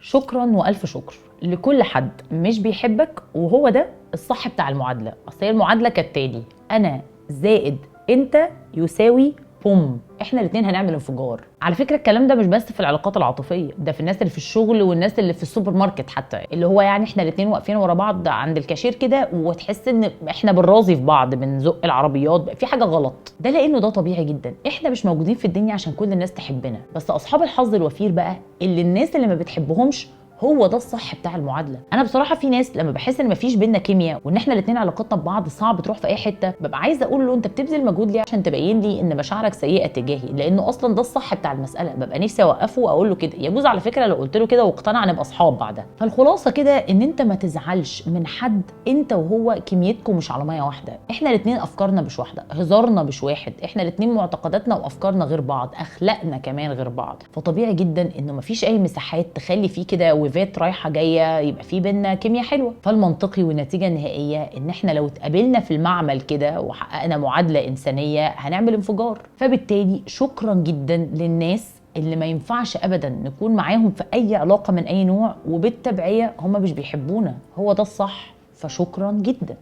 شكرا والف شكر لكل حد مش بيحبك، وهو ده الصح بتاع المعادله. اصل هي المعادلة كالتالي: انا زائد انت يساوي بوم، احنا الاثنين هنعمل انفجار. على فكرة الكلام ده مش بس في العلاقات العاطفيه، ده في الناس اللي في الشغل والناس اللي في السوبر ماركت حتى، اللي هو يعني احنا الاثنين واقفين ورا بعض عند الكاشير كده، وتحس ان احنا بنراضي في بعض، بنزق العربيات، في حاجة غلط. ده لانه ده طبيعي جدا، احنا مش موجودين في الدنيا عشان كل الناس تحبنا. بس اصحاب الحظ الوفير بقى اللي الناس اللي ما بتحبهمش، هو ده الصح بتاع المعادله. انا بصراحة في ناس لما بحس ان مفيش بينا كيمياء وان احنا الاثنين علاقتنا ببعض صعب تروح في اي حته، ببقى عايزه اقول له انت بتبذل مجهود ليه عشان تبين لي ان مشاعرك سيئه تجاهي؟ لانه اصلا ده الصح بتاع المساله. ببقى نفسي اوقفه واقول له كده. يجوز على فكرة لو قلت له كده واقتنع نبقى اصحاب بعدها. فالخلاصة كده ان انت ما تزعلش من حد انت وهو كيميتكم مش على مية واحده. احنا الاثنين افكارنا مش واحده، هزارنا مش واحد، احنا الاثنين معتقداتنا وافكارنا غير بعض، اخلاقنا كمان غير بعض. فطبيعي جدا انه مفيش اي مساحات تخلي فيه كده ويفات رايحة جاية يبقى في بينا كيمياء حلوه. فالمنطقي والنتيجة النهائية ان احنا لو اتقابلنا في المعمل كده وحققنا معادلة انسانيه هنعمل انفجار. فبالتالي شكرا جدا للناس اللي ما ينفعش ابدا نكون معاهم في اي علاقة من اي نوع، وبالتبعيه هم مش بيحبونا، هو ده الصح. فشكرا جدا.